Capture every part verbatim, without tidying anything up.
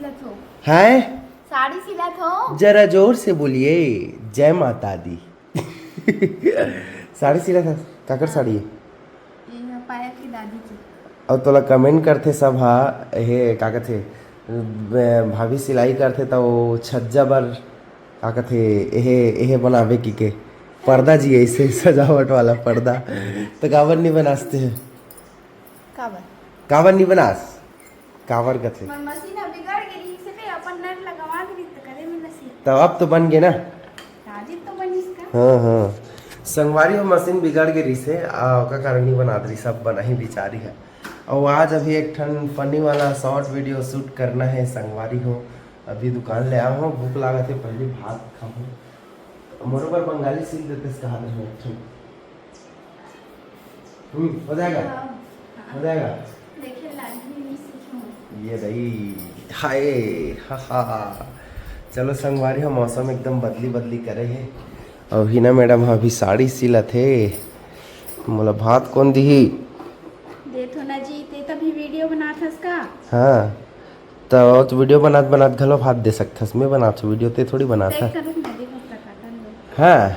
हैं? साड़ी सिलत हो? जरा जोर से बोलिए, जय माता दी। साड़ी सिलत हस? काकर साड़ी हे? ये पायल की दादी की। अउ तोला comment करथे सब हा, हे का कथे, ब-, भाभी सिलाई करथे त वो छज्जा बर का कथे, एहे, एहे बनावे की के पर्दा जी, ऐसे सजावट वाला पर्दा। त काबर नहीं बनासते हे? काबर? काबर नहीं बनास? काबर कथे? मोर मशीन ह बिगड़ गे रहिस हे, अपन नट लगवा दे रहिस त करे में नसीब। तब अब तो बन गे ना? राजीव तो बनिस का? हाँ, हाँ। संगवारी हो, मशीन बिगड़ गे रहिस हे, आ, ओकर कारण नहीं बनात रहिस, अब बनाही बिचारी ह। अउ आज अभी एक ठन funny वाला short video shoot करना हे संगवारी हो। अभी दुकान ले आए हो, भूख लागत हे, पहले भात खाहूँ। मोरो बर बंगाली सीख देते, कहा दे एक ठन। हम्म, हो जाएगा? हाँ। हो जाएगा? देखे लागी, नहीं सीखी हूँ। ये रही। हाय, हा, हा। चलो संगवारी हो, मौसम एकदम बदली बदली करे हे। अउ हिना मैडम ह अभी साड़ी सिलत हे। मोला भात कौन दिही? देथो ना जी, ते तभी video बनात हस का? हाँ, त, त video बनात बनात घलो भात दे सकथस। मैं बनात हूँ video, ते थोड़ी बनात देख हस। करूँ ना, देखो, हाँ।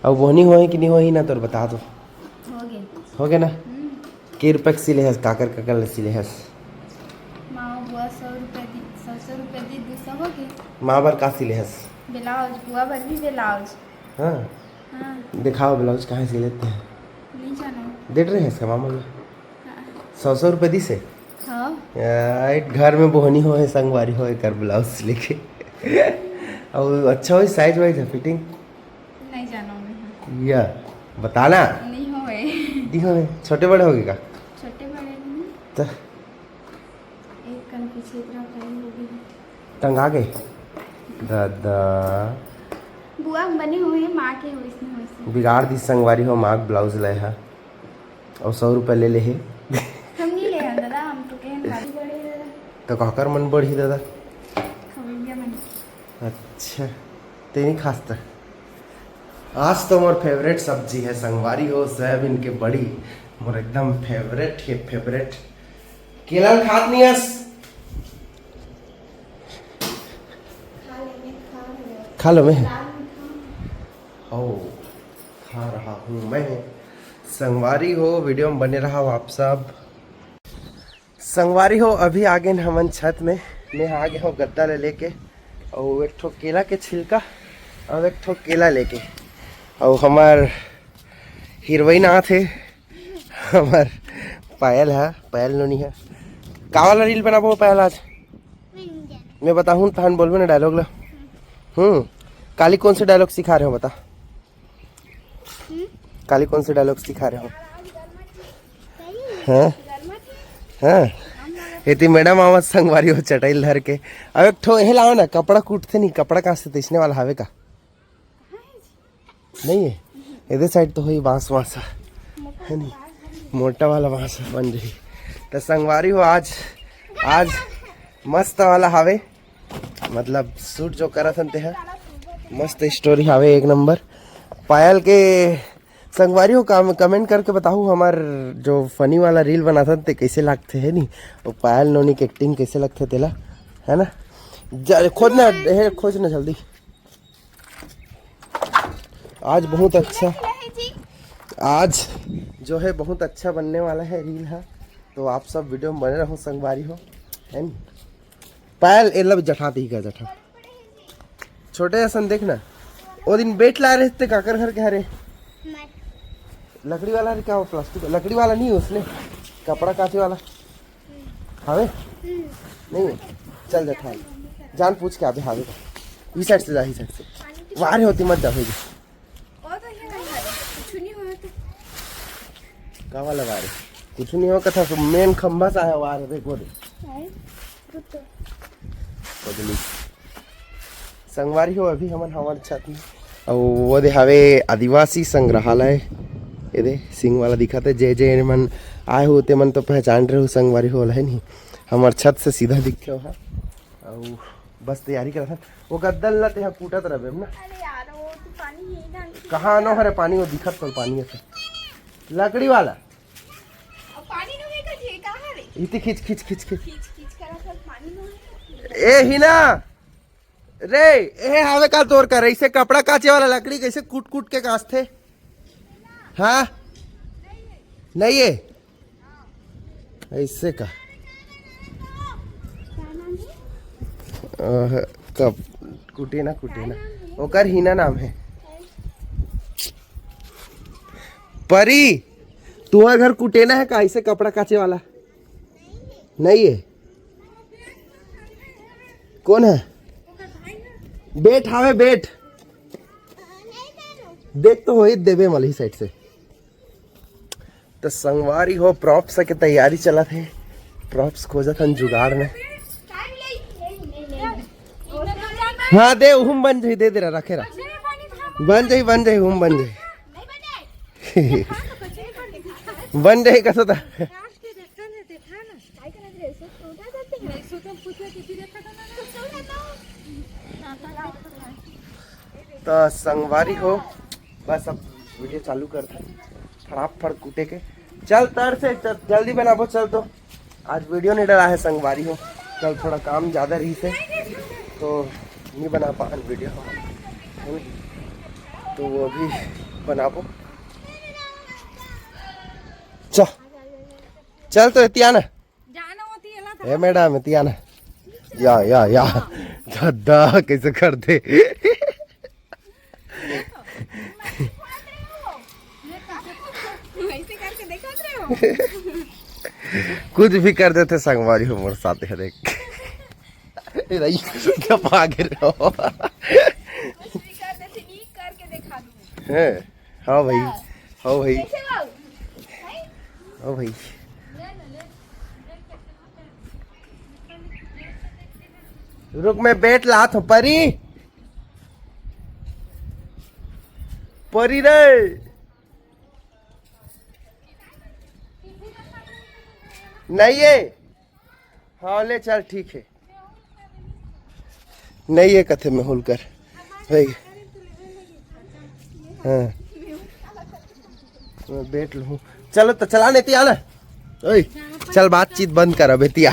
अउ बोहनी होही कि नहीं होही ना, तोर बता दो। हो गे। हो गे ना? हम्म। के रुपया के सिले हस, काकर काकर ले सिले हस? माँ बुआ सौ रुपया दी, सौ, सौ रुपया दी, दो सौ हो गे। माँ बर का सिले हस? ब्लाउज, बुआ बर भी ब्लाउज। हाँ। हाँ। दिखाओ ब्लाउज कहाँ सिले ते हैं? नहीं जानो। देख रहे हैं इसका मामा लोग? हाँ। सौ, सौ रुपया दिस हे? हाँ। यार, घर में बोहनी होहे, संगवारी होहे, कर ब्लाउज सिले के। अउ अच्छा होही, size wise हे fitting? नहीं जानो मैं। या, बता ना। नहीं होहे। नहीं होहे। छोटे बड़े होगे का? छोटे बड़े नहीं। त? एक कन पीछे इतना टाइम हो गया। टंगा गे? दादा। बुआ बने होहे, माँ के होइस नहीं होइस। बिगाड़ दिस संगवारी हो, माँ के ब्लाउज लाए हा। अउ सौ रुपया ले ले हे। हम नहीं ले हन दादा, हम तो कहें भारी बड़े दादा। तो काकर मन बढ़ी दादा? खवैया मन। अच्छा, ते नहीं खास त। आज तो मोर favourite सब्जी हे संगवारी हो, सोयाबीन के बड़ी, मोर एकदम favourite हे, favourite। केला ल खात नहीं हस? खा लो मैं। हो, खा रहा हूँ मैं। संगवारी हो, video में बने रहा आप सब। संगवारी हो, अभी आ गेन हमन छत में। मैं आ गे हों गद्दा ले लेके, अउ एक ठो केला के छिलका, अउ एक ठो केला लेके, अउ हमर हीरोइन आत हे, हमर पायल हा, पायल नोनी हा। का वाला reel बनाबो पायल आज? मैं बताहूँ तहन बोलबे ना dialogue ला। हम्म, काली कौन से dialogue सिखा रहे हो बता? काली कौन से dialogue सिखा रहे हो? हैं? हैं? एती मैडम आवत संगवारी हो चटाई ल धर के। अब एक ठो हे लाओ ना, कपड़ा कूटथे नहीं, कपड़ा कहाँ से तैसने वाला हावे का? नहीं है? एदे side तो होही बांस वांस, है नहीं? मोटा वाला बांस बन रही। तो संगवारी हो आज, आज मस्त वाला हावे। मतलब shoot जो करत हन ते ह मस्त story हावे, एक number। पायल के संगवारी हो काम, comment करके बताहू हमर जो funny वाला reel बनाथन ते कैसे लागथे है नी, वो पायल नोनी के acting कैसे लगथे तेला, है ना? जा, खोज ना, हे, खोज ना जल्दी। आज बहुत अच्छा, आज जो है बहुत अच्छा बनने वाला है reel है, तो आप सब video में बने रहो संगवारी हो, है नी? पायल, ए लब जठा ती का जठा। छोटे असन देख ना, ओ दिन bat ला रहे थे काकर घर के हरे? लकड़ी वाला हरे क्या वो plastic? लकड़ी वाला नहीं है उसने, कपड़ा काचे वाला। हावे? नहीं है? चल जठा। जान पूछ के आबे हावे का। ई side से जा, ई side से। वारे होती मत जा, हो जा। ओ तो ये कुछ नहीं होय तो। का वाला वारे? कुछ नहीं हो कथा, तो main खंभा सा है वारे, देखो दे। आए, रुक तो। बदली। संगवारी हो, अभी हमन हवन छत में। अउ वो दे हावे आदिवासी संग्रहालय। ये दे, सिंह वाला दिखत है। जे, जे मन आए हो, ते मन तो पहचान रहे हो, संगवारी हो, है नहीं? हमर छत से सीधा दिखथे ओहा। अउ बस तैयारी करत हन। वो गद्दल ला तेहा कूटत रहबे ना। अरे यार, वो तो पानी है ना। कहाँ नो हरे पानी, वो दिखत कौन पानी है? लकड़ी वाला। अब पानी नो है का जी, कहाँ रे? इते खींच, खींच, खींच, खींच। खींच, खींच करा सब पानी नो है। ए हिना, रे, ए हावे का तोर कर, ऐसे कपड़ा काचे वाला लकड़ी कैसे कूट कूट के काचथे? हाँ, नहीं है। ऐसे का? अह, कब? कुटेना, कुटेना। ओकर हिना नाम है। परी, तुम्हार घर कुटेना है का, ऐसे कपड़ा काचे वाला? नहीं है। कौन है? बेट हावे, बेट। देख तो होई देबे मलही साइड से। तो संगवारी हो, प्रॉप्स के तैयारी चलत हे। प्रॉप्स खोजत हन जुगाड़ में। हाँ, दे, उहुम बन जाही, दे दे रहा, रखे रहा। बन जाही, बन जाही, उहुम बन जाही। बन जाही, कसो ता। तो संगवारी हो, बस अब वीडियो चालू करते हैं, फटाफट कूटे के। चल तर से, चल, जल्दी बनाबो, चल। तो आज वीडियो नहीं डला है संगवारी हो, कल थोड़ा काम ज़्यादा रही से, तो नहीं बना पान वीडियो, है ना? तो वो भी बनाबो। चल, चल तो एती आना। जाना होती है ना। ए मैडम, एती आना। या, या, या। दादा, कैसे कर दे? वैसे करके देखा रहे हो। कुछ भी कर देते संगवारी हो मोर साथ है, देख। ए, नहीं, क्या भाग रहे हो? कुछ भी कर देते, नहीं करके दिखा दूँ। हैं? हाँ भाई, हाँ भाई, कैसे बाबू? हैं? हाँ भाई। रुक, मैं बेट लात हूँ, परी, परी रे। नहीं है। हाँ, ले चल, ठीक है। नहीं है कथे में होलकर। भाई। हाँ। मैं बैठ लूँ। चलो तो चला नहीं, तिया ना। ओए, चल, बातचीत बंद कर अबे, तिया।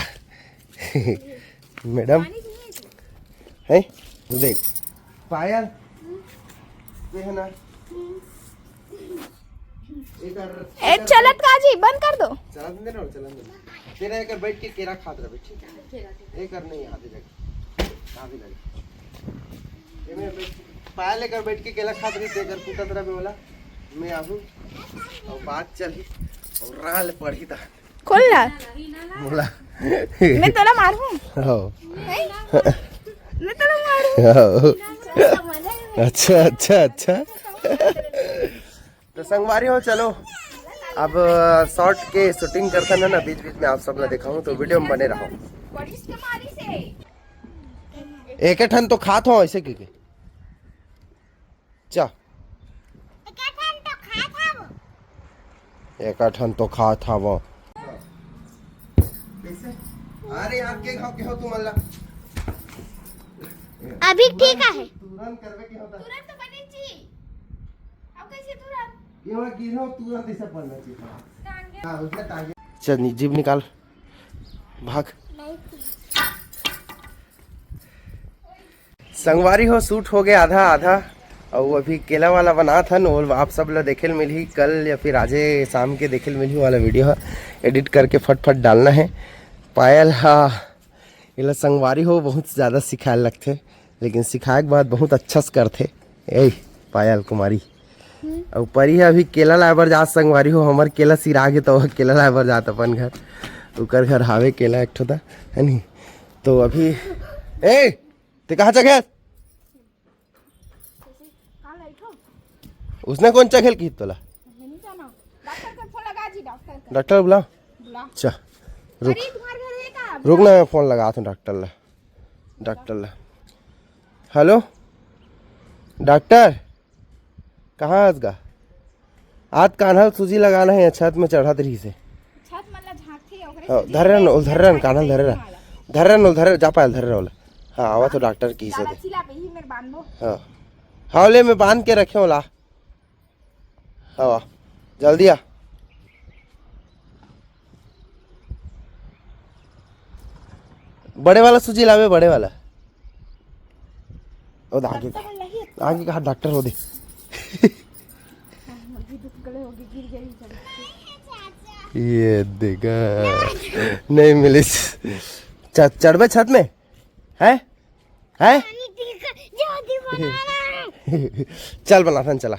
मैडम, है? देख, पायल, ये है ना? एकर, ए, एकर चलत का जी, बंद कर दो। चला दे ना, चला दे। तेरा एकर बैठ के केरा खात रहबे, ठीक है? एकर नहीं आवे लगे, आवे लगे। एमे बैठ, पायल एकर बैठ के केला खात रही, तेकर कुटत रहबे वाला। मैं आहू और बात चली और राल पढ़ी ता। खोल ला। बोला। मैं तोला मारहूँ। हो। नहीं? मैं तोला मारहूँ। हो। अच्छा, अच्छा, अच्छा। तो संगवारी हो, चलो, अब शॉर्ट के शूटिंग करता ना, ना, बीच बीच में आप सब ला दिखाऊं, तो वीडियो में बने रहो। एक ठन तो खात हो ऐसे की, की। चा। एक ठन तो खात हव। एक ठन तो खात हव। अरे यार, के घाव के हो तुम अल्लाह? अभी ठीक है। तुरंत करबे के होता। तुरंत तो बने जी। अब कैसे तुरंत? ये वाला गिरो, तुरंत ऐसे पड़ना चाहिए। टांगे। हाँ, उसमें टांगे। चल, नि-, जीभ निकाल, भाग। नहीं। संगवारी हो, शूट हो गया आधा आधा, और वो अभी केला वाला बनात हन, वो आप सब ला देखे ल मिलही कल या फिर आजे शाम के देखे ल मिलही वाला वीडियो ह, एडिट करके फटफट डालना है। पायल हा, एला संगवारी हो बहुत ज़्यादा सिखाए लगथे, लेकिन सिखाए के बाद बहुत अच्छा से करथे। ए पायल कुमारी, अउ परी ह अभी केला लाए बर जात संगवारी हो, हमर केला सिरा गे तो केला लाए बर जात अपन घर, उकर घर हावे केला एक ठो ता, है नी? तो अभी, ए, ते कहाँ चघे? उसने कौन चघेल की तोला? डॉक्टर बुला। अच्छा, रुक। अरे, तुम्हारे घर है का? रुक ना, मैं फोन लगात हूँ डॉक्टर ला। डॉक्टर ला। हेलो, डॉक्टर, कहाँ हस गा? आज कान्हा ल सूजी लगाना है, छत में चढ़त रहिस हे। छत मन ला झांकथे, ओकरे हाँ, सूजी धरे रह न, ओला धरे रह न, कान्हा ल धरे रह। धरे रह न, धरे, जा पायल, धरे रह ओला। हाँ, आवा तो डॉक्टर की से दे। चिला पे ही मेरे बांध दो। हाँ। हाँ, ले, मैं बांध के रखे ओला। हाँ, जल्दी आ। बड़े वाला सूजी लावे, बड़े वाला। ओ, आगे, आगे कहा डॉक्टर हो दे। ये देखा, नहीं मिलिस। च-, चढ़बे छत में? है? है? चल बनाथन, चला।